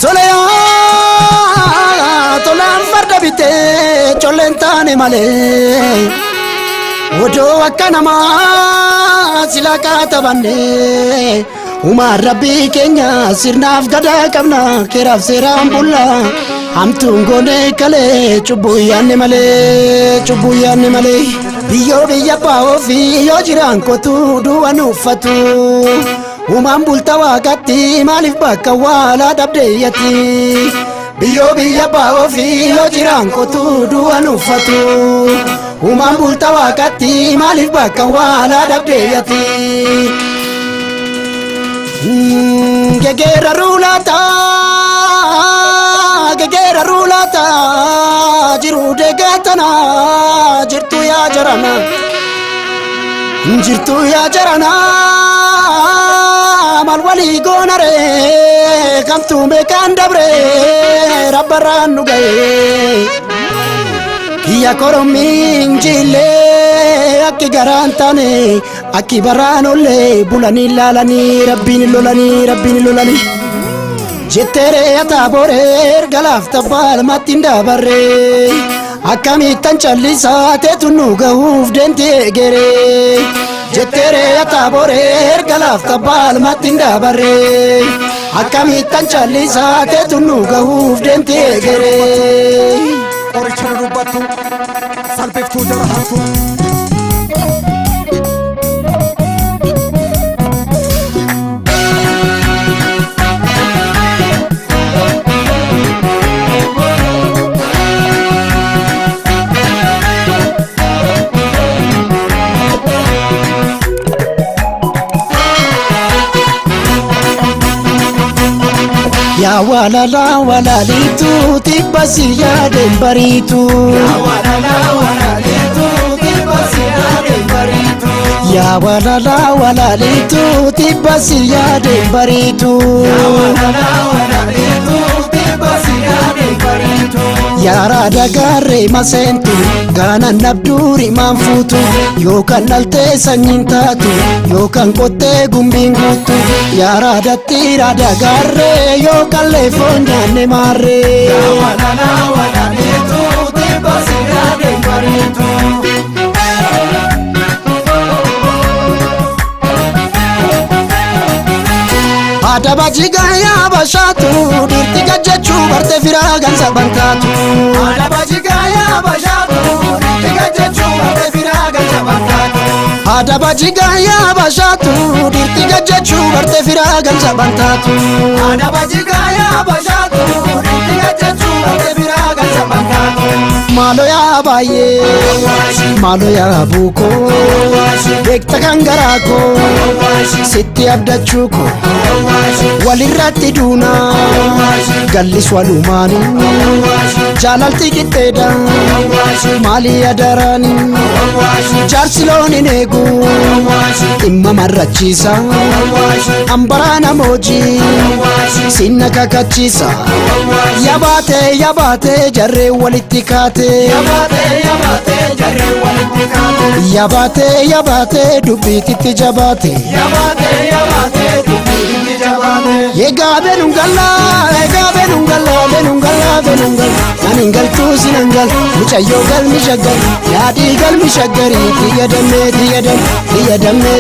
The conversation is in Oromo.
Tole yaa tolaan farda bitee colleen taane malee odoo akka namaa sila kaatabanne Uumaan rabbii keenya sirnaaf gadaa qabna keeraaf seeraan bulla hamtuun goonee kalee cubbuu yaanne malee cubbuu yaanne malee biyyoo biyya abbaa ofii yoo jiraan kotu du'a nuuffatu Uumaan bulta waaqatti maaliif bakka waalaa dhabdeeyyatti biyyoo biyya abbaa ofii yoo jiraan kotu du'a nuuffatu Uumaan bulta waaqatti maaliif bakka waalaa dhabdeeyyatti. Gegeera ruulaata gegeera ruulaata jiru deegatana jirtu yaa jarana jirtu yaa jarana maal walii goonare kamtu meeqaan dabre rabbarraan nu ga'e kiyya korommiin jillee akki garaan taane akki baraan ollee bulanii laalanii rabbiin lolanii rabbiin lolanii jetteeree ataaboree erga laafta baalmatti hin dabarree akkamittan callisaa teetu nu gahuuf deemti egeree jetteeree ataaboree erga laafta baalmatti hin dabarree akkamittan callisaa teetu nu gahuuf deemti egeree. Qoricha nu dubbattu salphiftuu jara hattu. Yaa walala walalitu tibba si yaadeen bariitu. Yaa walala walalitu tibba si yaadeen bariitu. Yaa walala walalitu tibba si yaadeen bariitu. Yaa walala walalitu tibba si yaadeen bariitu. Yaara dagaarree maseentu gaanan nabduuri maan fuutu yookaan dhaltee sanyiin taatu yookaan qottee gumbiin guutu yaara dattiira dagaarree yookaan leefoon nyaanne maarree. Yaa walala walalitu tibba si yaadeen bariitu. Adaba jigaa bashaatu dhiirti gajjachuu barte firaa gansa bantaatu. Adaba jigaa bashaatu dhiirti gajjachuu barte firaa gansa bantaatu. Adaba jigaa bashaatu dhiirti gajjachuu barte firaa gansa bantaatu. Adaba jigaa bashaatu dhiirti gajjachuu barte firaa gansa bantaatu. Maalo yaa baay'ee maalo yaa buukoo beekta kan garaa koo sitti abdachuu koo walirratti duuna gallis walumaanii jaalalti qixxeedha maalii adaraanii jaarsi loon hin eegu dhimma marrachiisa hambaraa namoojii sinna kakachiisa yabaate yabaate jarree walitti kaate yabaate yabaate dubbiititti jabaate egaa beenungalla egaa beenungalla beenungalla beenungalla ani galtuu sinan gal mucayyoo galmi shaggar yaadii galmi shaggarii xiyya dammee xiyya dammee xiyya dammee.